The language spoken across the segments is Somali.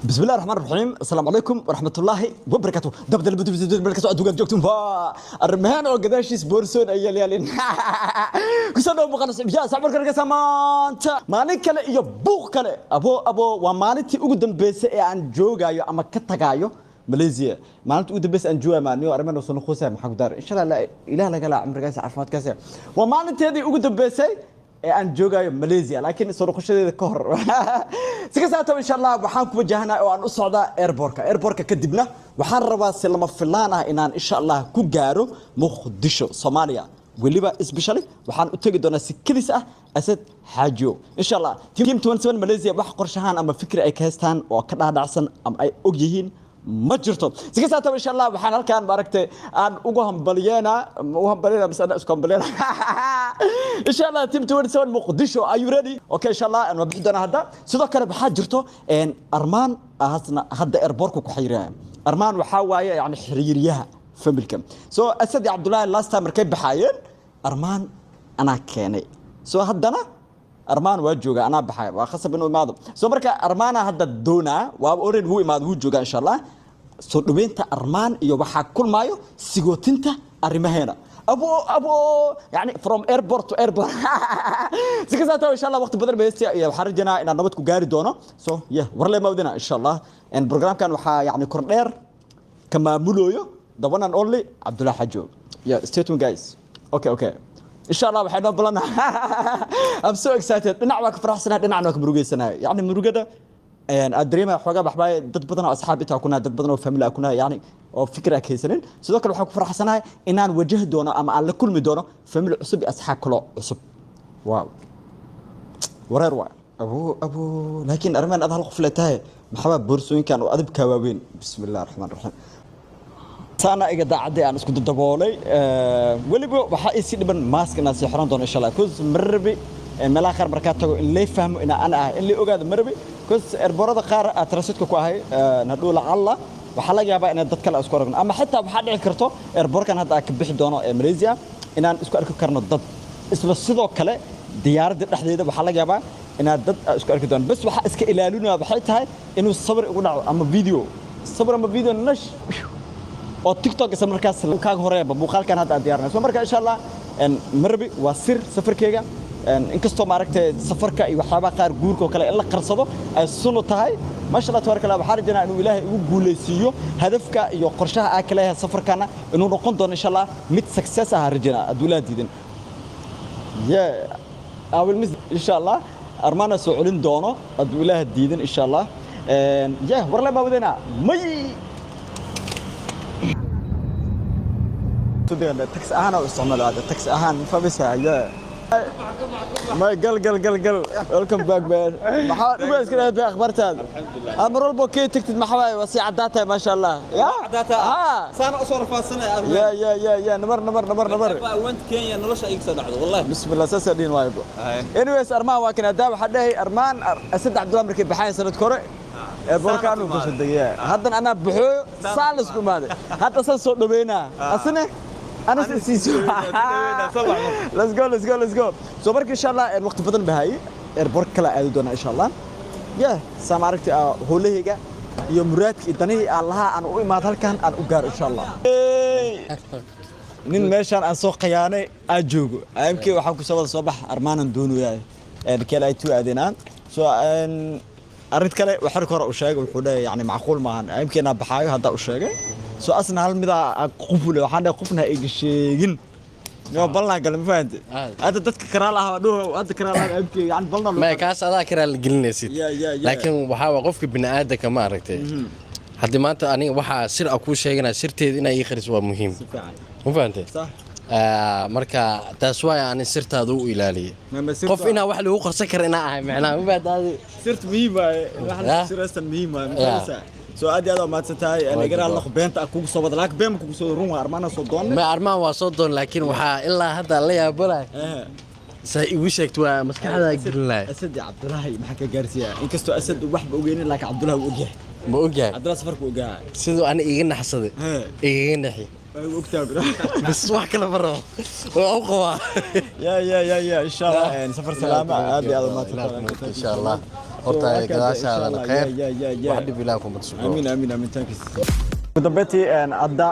بسم الله الرحمن الرحيم، السلام عليكم ورحمة الله وبركاته. دبدل بدل بدل adduunkaad joogtiin waa arrimahan oo gadaashiis boorsoon ay yaalyaalin kusoo dhow muuqaal cusub. Yaa saxbarka ragga, maanta maalin kale iyo buuq kale. Abo abo, waa maalintii ugu dambeysay ee aan joogayo ama ka tagaayo Malaysia. Maalinta ugu dambeysay aan joogayo maaniyo arrimahan soo noqosay maxaa ku daar, insha Allah ilaah laga la cimrigaas caafimaadkaas. Waa maalinteedii ugu dambeysay ee aan joogayo Malaysia, laakiin soo noqoshadeeda ka hor si kasta, insha Allah waxaan ku wajahnaa oo aan u socdaa airportka. Airportka kadibna waxaan rabaa si lama filaan ah inaan insha Allah ku gaaro Muqdisho, Soomaaliya. Weliba especially waxaan u tegi doonaa si kedis ah Asad Xaajiyo, insha Allah. Team 27 Malaysia wax qorshahaan ama fikri ay ka haystaan oo ka dhaadhacsan ama ay og yihiin ma jirto. Si kasta, insha Allah waxaan halkaan maaragtay aan ugu hambalyeena, ugu hambalyeena mise ana isku hambalyeena, insha Allah. Team 27 Muqdisho, are you ready? Okay, insha Allah aan bixi doonaa hadda. Sidoo kale waxaa jirto Armaan hasna hadda airportka ku xiriiraya. Armaan waxaa waaye yani xiriiriyaha familka. So Asad iyo Cabdullaahi last time markay baxaayeen, Armaan anaa keenay. So haddana Armaan waa jooga, anaa baxay, waa khasab inuu imaado. So marka Armaana hadda doonaa, waa already wuu imaado, wuu joogaa, insha Allah. Soo dhaweynta Armaan iyo waxaa kulmaayo sigootinta arrimaheena. Abo abo, yani from airport to airport. Si kasta, insha Allah waqti badan baysta iyo waxaan rajaynaa inaan nabad ku gaari doono. So yeah, warle mawdina, insha Allah. And programkan waxaa yani kordheer ka maamulooyo the one and only Abdullah Hajo. Yeah, stay tuned, guys. Okay, insha Allah waxay noo balana. I'm so excited. Dhinac waa ka faraxsanahay, dhinacna waa ka murugeysanahay. Yani murugada aad dareemaya xoogaa baxbaay, dad badan oo asxaab intaa kunahay, dad badan oo family ah kunahay, yani oo fikir aan haysanin. Sidoo kale waxaan ku faraxsanahay inaan wajahi doono ama aan la kulmi doono family cusub iyo asxaab kaloo cusub. Wow, wareer waay. Abo abo, laakiin arrimahan aad hal qof le tahay, maxaa boorsooyinkan oo adabkaa waaweyn? Bismi illah raxmaan raxiim. Saana iga daacadii aan isku daboolay. Weliba waxaa isii dhiban mask inaan sii xiran doono, insha Allah, cause marabi meelaha qaar markaa tago in lay fahmo inaa ana ahay, in lay ogaado marabi, cause airportada qaar aad transitka ku ahay hadhow lacalla waxaa laga yaabaa inaan dad kale isku aragno, ama xitaa waxaa dhici karto airportkan hadda aan ka bixi doono ee Malaysia inaan isku arki karno dad. Isla sidoo kale diyaaradda dhexdeeda waxaa laga yaabaa inaad dad isku arki doono. Bas waxaa iska ilaalinaya waxay tahay inuu sawir igu dhaco ama video, sawir ama video nash oo TikTok isla markaas kaaga horeeyaba muuqaalkan hadda aad diyaarinayso. Marka insha Allah marabi waa sir safarkeyga, inkastoo maaragtay safarka iyo waxyaabaha qaar, guurka oo kale, in la qarsado ay sunno tahay. Maasha Allah, tabaaraka Allah. Waxaan rajaynaa inuu Ilaahay igu guuleysiiyo hadafka iyo qorshaha aan ka leeyahay safarkana, inuu noqon doono insha Allah mid success ah. Rajaynaa hadduu Ilaah diidin. Yeah, I will miss, insha Allah. Armaana soo celin doono hadduu Ilaah diidin, insha Allah. Yeah, warle baa wadayna may taxi ahaan oo isticmaalo hadda, taxi ahaan fahmaysaa? Yeah, may gal gal gal gal. Welcome back, man. Maxaa dhuba iska dhahay? Akhbaartaada mar walbo kee tagtid maxaa waaye? Waa sii caddaatahay, maasha Allah. Ya. Saana usoo rafaadsanay. Ya ya ya ya, namar namar namar namar. Went Kenya, nolosha iga soo dhacdo wallahi. Bismillah, saasaa dhihin waayo bro. Anyways, Armaan waa kan. Haddaa waxaa dhahay Armaan Asad Cabdullah markay baxayan sanadka hore airportkaan uu kasoo degaya, haddan anaa baxooyo, saan la isku imaaday. Hadda san soo dhaweynaa asne anas isiiso. Let's go, let's go, let's go. So marka insha Allah waqti badan bahaye, airport kala aadi doonaa, insha Allah. Yeah, saa maaragtay howlahayga iyo muraadka iyo danihii aan lahaa aan u imaad halkan aan u gaaro, insha Allah. Nin meeshaan aan soo khiyaanay aan joogo amk waxaan ku soo wada soo bax Armaanan doonayaa keel ay tu aadeenaan. So arrin kale waxar hore u sheegay, wuxuu leeyahay yani macquul maahan amk inaa baxaayo. Hadda u sheegay, so asna hal midaa qufule waxaan dhahay qofna ha iga sheegin yo balnaa gale, ma fahante? Hadda dadka karaal ah dhow, hadda karaal ah amk yani balnaa. Maya, kaas adaa karaa la gelinaysid. Yeah. Laakiin waxaa waa qofka bini'aadanka, ma aragtay, haddii maanta aniga waxaa sir a kuu sheeganaya, sirteeda inaa ii qariso waa muhiim. Si fiican. Ma fahantay? Sax. Marka taas waay ani sirtaada u ilaaliyay. Ma sirta- Qof inaa wax lagu qarsan kara inaa ahay macnaha, ma fahantaadi? Sirta muhiim waaye in wax la siraysan muhiim waaye, ma fahmaysaa? So aad iyo aad waa mahadsan tahay. Igara laq beenta ah kugu soo wada, laakiin been ma kugu soo, run waa Armaana soo doonne. Ma Armaan waa soo doon, laakiin waxaa ilaa hadda la yaabalay saa igu sheegto waa maskaxdaa gelinaya. Asad iyo Cabdulaahi maxaa ka gaarsiiyaa? Inkastoo Asad uu waxba ogeynin, laakiin Cabdulaahi wuu ogyahay. Ma ogyahay? Cabdulaahi safarku ogahay. Siduu ani iiga naxsaday igaga naxi. Waa ogtahay, bro. Bas wax kale ma rabo, waa u qabaa. Ya ya ya ya, insha Allah safar salaama, aad iyo aad u mahadsan tahay. Insha Allah. Horta waa kaas, gadaashaadana insha Allah. khayr. Yeah. Wax dhib Ilaah kuma tuso. Amiin, amiin, amiin, thank you. Ugu dambeyntii hadda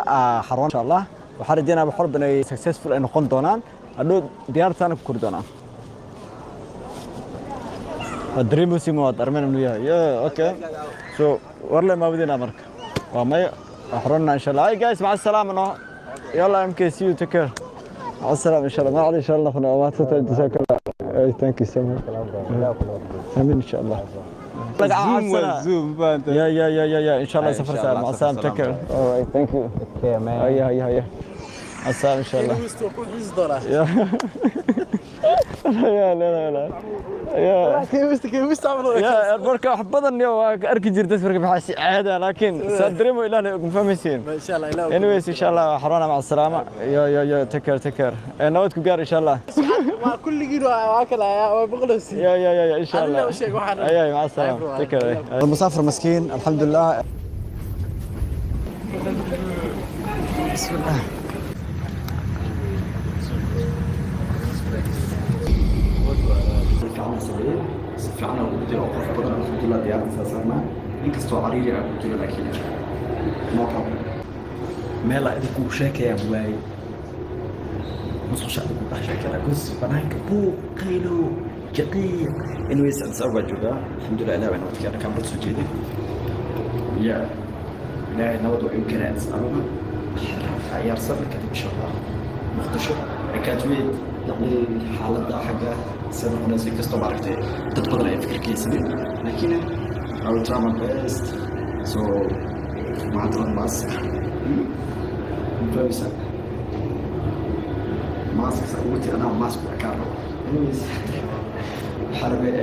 xarun insha Allah waxaan rajeynayaa wax walba inay successful ay noqon doonaan, hadhow diyaartaana ku kori doonaan. Waa dareemaysi ma waad armeen inuu yahay. Yeah, okay, so warle maawdina marka waa may xarunna insha Allah. Hi guys, maca salaama no. Yalla MK, see you, take care, maca salaama insha Allah. Ma insha Allah kuna waa tata, jazakallah. Hey, thank you so much. Amiin insha Allah. Zoom waa Zoom faanta. Yeah. إن شاء الله إن سفر شاء سلام. الله، مع السلامة. سفر Take care. All right. Thank you. Care, man. هيا هيا هيا. مع السلامة إن شاء الله. يا يا لا لا لا. يا يا marka wax badan iyo waa arki jirtay marka maxaa si caada, laakiin saa dareemo Ilaahay og fahmaysiin. Insha Allah Ilaah. Anyways, insha Allah xarona maca salaama. Yo yo yo, take care, take care. Nabad ku gaar insha Allah. Waa kulligiin waa kala waa boqoloosi. يا يا يا يا ان شاء الله. Adiga u sheeg waxaan. اي اي، مع السلامه، take care. المسافر مسكين، الحمد لله. بسم الله. Fiican sameeyey, si fiican ugu jiro oo qurux badan, alxamdulillah. Diyaaradda saarnaa, inkastoo cariiri aan ku jiro, laakiin no problem. Meelaa idinku sheekayaan waaye, musqusha idinku dhex sheekayna gus banaanka buuq, qaylo, jaqiiq. Anyways, Addis Ababa baa joogaa, alxamdulillah. Ilaah baa nabad keenay, kamarad soo jeeday ya Ilaahay nabad waa igu keenay Addis Ababa. Ciyaarsan kadib insha Allah Muqdisho. I can't wait. Yani xaaladda xagga sida noqonaysa, inkastoo maaragtay dad badan ay fikirkaysanin, laakiin I will try my best. So maanta waa mask mafahmaysaa, mask sa ugu tii anaa mask u ekaan rabo. Anyways, waxaa rabay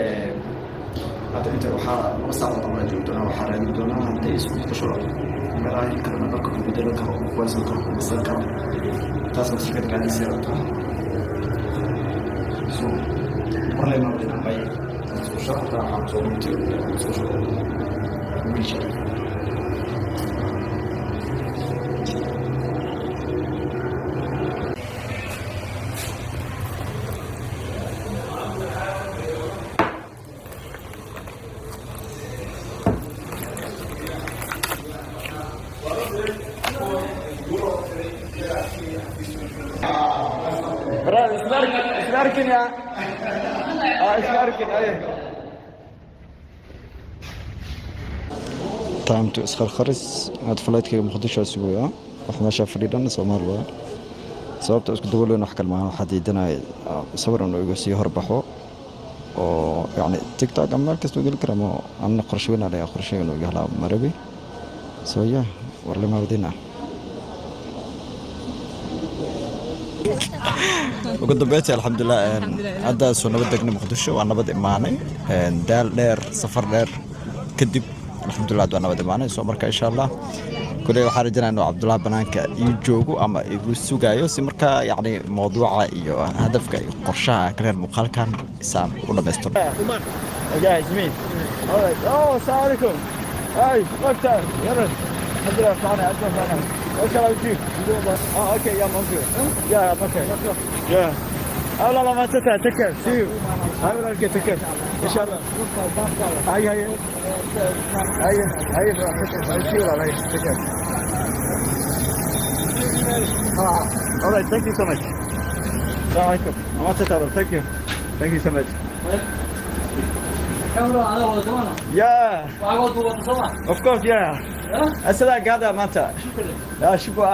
hadda inta waxaa 2 saacadood ama joogi doonaa, waxaa raadin doonaa hadday isku Muqdisho meelaha heli karana dharka ku bedelan karo, ku kuwaysan karo, ku nasan karo. Taasna shirkad gaadiisay rabtaa. So marley ma wadin bay musqusha hataa waxaan kusoo dhintay musqusha wiilsha. Isla arkin ya. Isla arkin ay. Time to iskharkharis. Had flightkayga Muqdisho sugayaa. Wax meesha fadhiidhan Soomaal waa sababta isku dabooleen, wax kale maaha. Waxaa diidanaya sawir inuu iga sii horbaxo oo yacni TikTok ama meel kasta u geli kara, ama anna qorshe weyn aa qorshe inuu iga helaa marabi. So yeah, war lama wadina. Ugu dambeyntii, alxamdulilah, hadda soo nabad degnay Muqdisho, waa nabad imaanay. Daal dheer, safar dheer kadib, alxamdulilah, waa nabad imaanay. So marka insha Allah kuley waxaan rajaynaa inuu Cabdullahi banaanka ii joogo ama igu sugayo, si markaa yacni mawduuca iyo hadafka iyo qorshaha kale muuqaalkan isaan u dhamaystiro. Yeah, it's me. All right. Oh, assalamu alaikum. Hi, long time. Yalla. Alhamdulillah, fine. Alhamdulillah, fine. What shall I do? Oh, okay. Yeah, I'm okay. Yeah, I'm okay. Yeah. Oh, لا لا ما تنسى. Take care. See you. Have a good take care. إن شاء الله. هاي هاي. هاي هاي. See you. Take care. Ah, all right. Thank you so much. السلام عليكم. ما تنسى. Thank you. Thank you so much. Yeah. Of course, yeah. أسد قاعدة مانتا. لا شو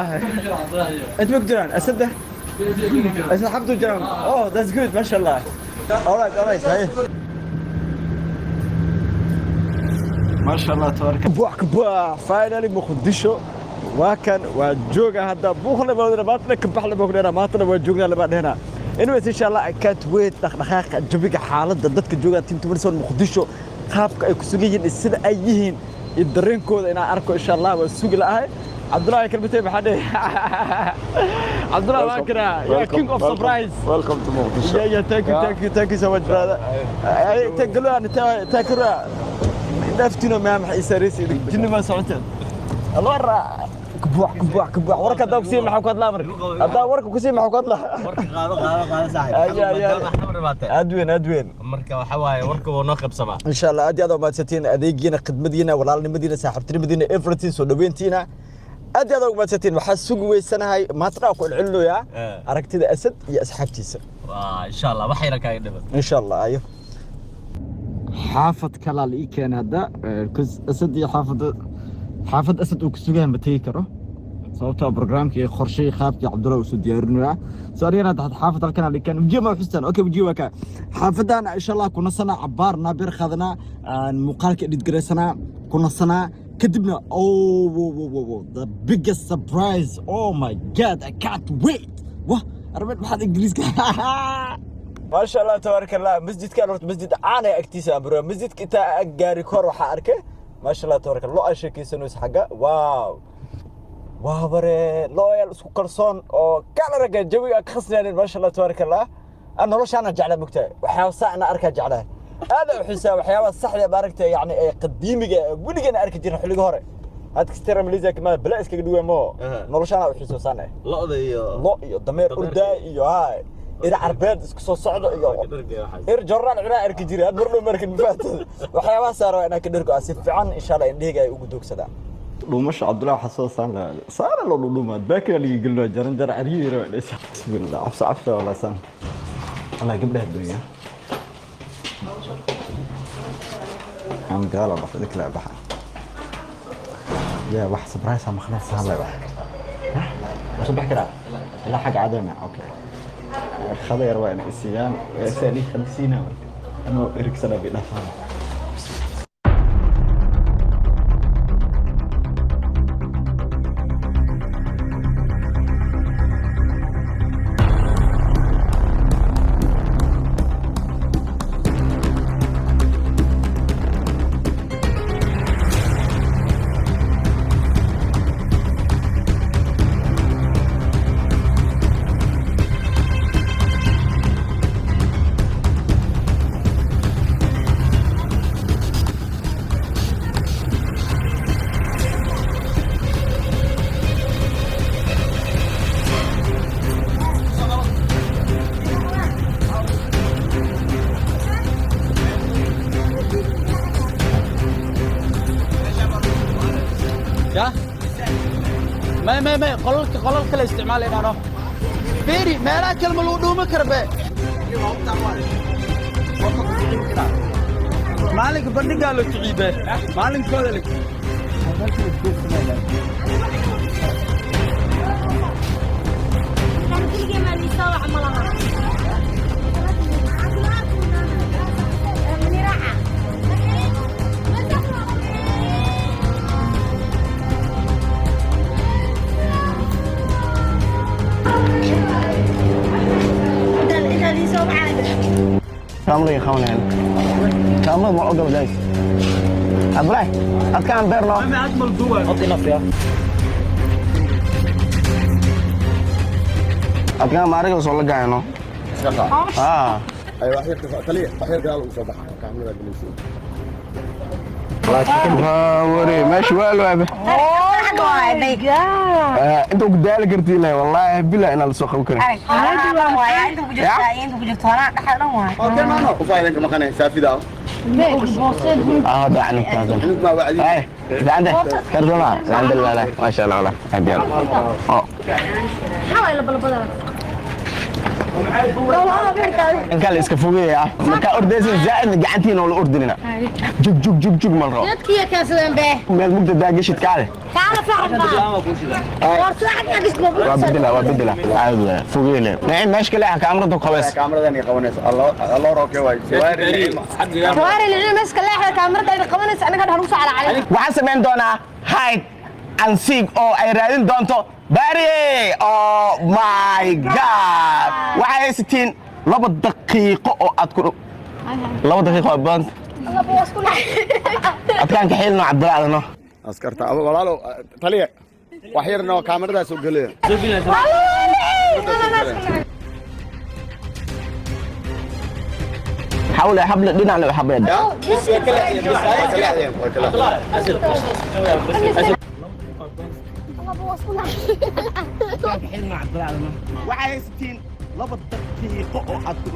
أنت مقدران أسد أسد حمد جرام. Oh, that's good. ما شاء الله. All right, all right. هاي. ما شاء الله تبارك. بوح بوح. Finally Muqdisho. Waa kan, waa jooga hadda, buuqna baa maantana ka baxna baa maantana waa joognaa laba dhehna. Anyways, insha Allah I can't wait dhaqdhaqaaqa jawiga, xaaladda dadka jooga team Tumarson Muqdisho, qaabka ay ku sugan yihiin iyo sida ay yihiin iyo dareenkooda inaan arko insha Allah waa sugi la'ahay. Cabdullahi kalmatay maxaa dhihi? Cabdullahi waa kana, yeah, king of surprise. Welcome to Mogadishu. Yeah, thank you, thank you, thank you so much, brother. Ay, tagalo ana ta kura. Naftino ma maxay saraysi jinni ma socoteen. Allah. Kubuux kubuux kubuux, warka haddaa kusii maxaa ku hadlaa marka? Haddaa warka kusii maxaa ku hadlaa? Warka qaado, qaado, qaado saaxiib. Ayaa, ayaa. Maadaama xamar imaatay. Aad weyn, aad weyn. Marka waxa waaye, warka wuu noo qabsamaa. Insha Allah, aad iyo aad umahadsantiin adeegiina, khidmadiina, walaalnimadiina, saaxiibtinimadiina, everything, soo dhaweyntiina, aad iyo aad ugu mahadsantiin. Waxaa sugi weysanahay maanta dhaa ku celcelinayaa aragtida Asad iyo asxaabtiisa. Waa insha Allah, wax yar kaaga dhiman. Insha Allah. Ayo, xaafad kalaa la ii keenay hadda, because Asad iyo xaafadda, xaafad Asad uu ku sugahay ma tegi karo, sababtoo ah programkii iyo qorshihii qaabkii Cabdulla uu soo diyaarinayaa. So anigana hadda xaafad halkan la ii keenay. Wajiga ma xustaan? Okay, wajiga waa ka xaafadan. Insha Allah ku nasanaa cabaar, naabir qaadanaa, aan muuqaalka edit garaysanaa, ku nasanaa, kadibna oh wo wo wo wo, the biggest surprise. Oh my God, I can't wait. Wah, arbed maxaad Ingiriiska? Maasha Allah, tabaaraka Allah. Masjidkan horta masjid caan ee agtiisa abro. Masjidka intaa ag gaari kor waxaa arkay, maasha Allah, tabaaraka Allah, ay sheekaysanayso xagga. Wow, waa bare looyal isku kalsoon oo kala raga jawiga ka khasnaanin. Maasha Allah, tabaaraka Allah. Aan noloshaana jeclaa, mugtahay, waxyaaba saa ana arkaa jeclaa, aad u xiisaa waxyaabaha saxda, maaragtay, yacni ee qadiimiga ee weligana arki jirin xilliga hore. Had kastara Malaysia kama bala iskaga dhuwaa mo. Noloshaana u xiiso saan eh. Lo'da iyo lo iyo dameer. Dameerka. Urdaa iyo haa, ir carbeed isku soo socdo iyo ir jornaan cunaa arki jiray. Had mar dhow markan mafaatad waxyaabaha saara waa inaan ka dhergo si fiican. Insha Allah indhahayga ay ugu doogsadaan. Dhuumasha Cabdullahi waxaa soo saan lahaa saara loo dhudhumaa baakina laga gelino jaran jar cariiri waa dhaysa. Bismillah, cabsa cabsa walaa saan Allah gabdhaha dunya aan gaala dhafay kala baxa yaa wax surprise ama khalas hadlay wax soo bixi karaa ilaa xagga cadana. Okay, khada yar waa inay isiiyaan sali 50 anoo erigsana bay dhafaan. Ya may may may, qolalka, qolal kale isticmaalaynaano. Fiiri, meelaha kale ma lagu dhuumi kara be. Maalinka bandhigaa la kiciibe, maalinkooda la. Kan keligay maa liisoo wac ma laha. Maniraaca. Intaa liisoo wacaa. Kaamada qabanayaan. Kaamada ma ogol guys. Abdulahi, adkaan beerno. Adkaan maariga soo la gaayno. Ah. Waa wari meesha waa loo. Inta ku daali kartiin leh, wallahi bilaa inaan la soo qaban karin. Ah, dacni kaadan. Ay, dacnde. Kardona, alhamdulillah, la. Ma sha Allah, wala. Aad Oh. Inka la iska fogeeya. Marka ordaysan zaa'id gacantiina oo la ordinina. Jug jug jug jug mal rabo. Dadkiiya keensadeen be. Meel mugda daagashid kaale. Kaala saaxib baa. War saaxib xagis ma Waa bedela, waa bedela. Caadi waa. Fogee leh. Nacim meesha kale kaamirada ku qabays. Waari lilin meesha leexda kaamirada ay qabanaysa anaga dhalu soo calacalay. Waxaan samayn doonaa hide and seek oo ay raadin doonto Barry. Oh my God, waxay haysatiin 2 daqiiqo oo aad ku 2 daqiiqo oo badan adkaan ka xiilno Cabdullah no. Askarta walaalo, taliya, wax yarna oo kaamiradaas u geliya. Xawle xable dhinacna xableed. Way kala leexdeen, way kala leexdeen. Waxaa haysatiin 2 daqiiqo oo aad ku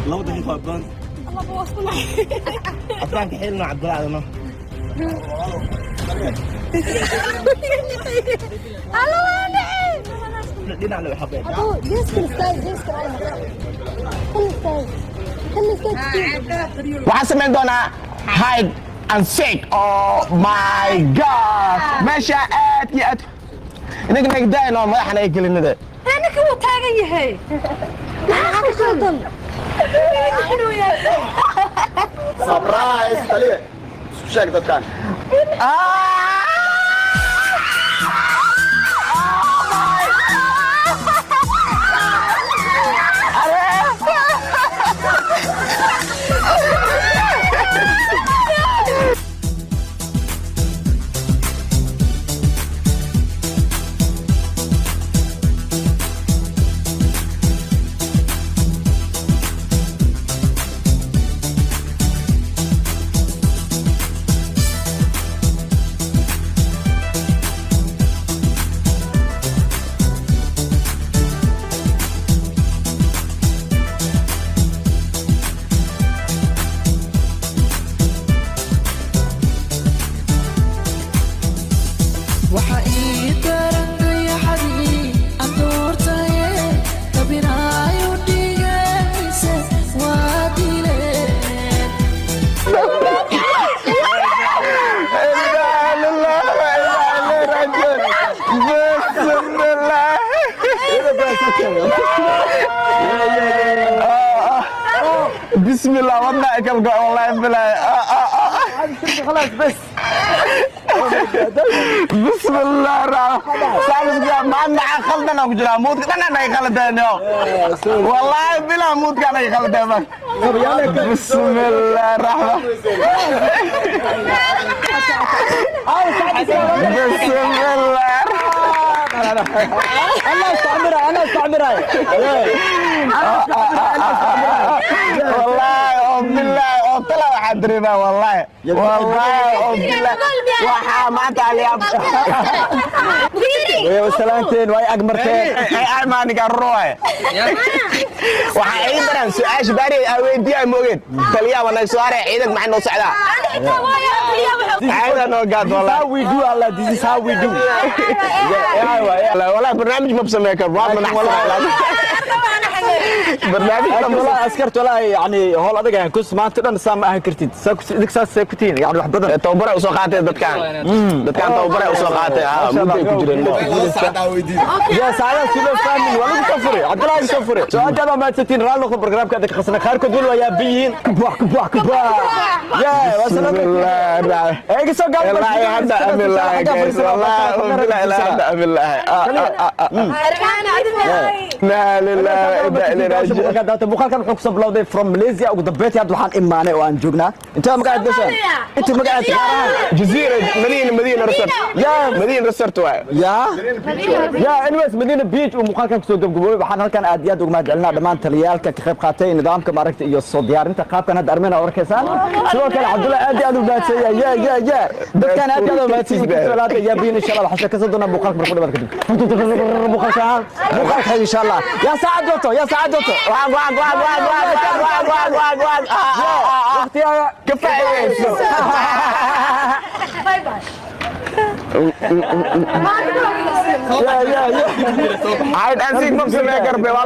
2 daqiiqo waa badan. Afraanka xilno Cabdullah. Dhinac le waxaa been. Waxaan samayn doonaa hide and seek. Oh my God, meesha aad iyo aad inaga nagdaayno madaxana ay gelinada. Ninka wuu taagan yahay, maxaa ku qaldan? Surprise, taliye. Isku sheeg dadkan. Waxa ii daran dayaxadii aan doortaye dabinaayo dhigayse waa dileen. Inna lillahi wa inna ilayhi raaji'uun. Bismillah. Bismillah, wadna ay kala go'ay, wallahi bilahi. خلاص بس. Bismillah saabisga maanta khaldan ku jiraa, moodka dhan ay khaldeen yo. Wallahi bilaa moodka ay khaldeen man. Bismillah rahman. Bismillah. انا استعمرها، انا استعمرها. Wallahi oo billahi oo tala waxaa dareemaa, wallahi wallahi oo billahi waxaa maanta aliyaab. Salaanteen way agmarteen. Ay maaninka ruuxe waxaa ii daran su-aasha baari aa weydiiyaa moogeen taliyaha wanaag soo haray ciidanka maxay noo socdaa ciidan noo gaad wallahi. How we do, Allah, this is how we do. Wallahi barnaamij ma sameyn karo, waa manaxsan barnaamij. Laakiin wallahi askartu wallahi yani howl adag ayaan kus maanta dhan saa ma ahan kartid, saa ku idink saas ku tihiin yani wax badan. Tababaray usoo qaatay dadkan tababaray usoo qaatay, ha muddo ay ku jireen. Ya saacadaha si loo fahmin waa lagu soo furay, Cabdullahi soo furay. Soo aad aad mahadsantiin, raali noqdo barnaamijka aad ka khasna, qaarkood weli waa yaaban yihiin. Kubax kubax kubax ya waa salaam. Ee iga soo gaab. Ilaahay hadda amin lahay guys, wallahi billahi ilaahay hadda amin lahay. Inna lillahi wa inna ilayhi raaji'uun. Muuqaalkan wuxuu kusoo bilowday from Malaysia, ugu dambeyntii hadda waxaan imaanay oo aan joognaa inta magacaad gashaan inta magacaad gaar. Jazeera Madiina, Madiina Resort. Yeah. Madiina Resort waay. Ya anyways, Madina Beach uu muuqaalkan kusoo gabgaboobay. Waxaan halkan aad iyo aad ugu mahad celinaa dhammaan taliyaalka ka qayb qaatay nidaamka maaragta iyo soo diyaarinta qaabkan hadda armena oo arkaysaan. Sidoo kale Cabdulla aad iyo aad u mahadsan yahay. Ya dadkan aad iyo aad u mahadsan yihiin kasoo laabta yaa biin. Insha Allah waxaan sheekaysan doonaa muuqaalka markuu dhawaad kadib muuqaalka muuqaalka insha Allah. Yaa saacad wato, yaa saacad wato. Waag waag waag waag waag waag waag waag waag. Waqtigaaga ka faa'iidayso. Bye bye. Ya ya ya. Hide and seek ma sameyn karbe waa.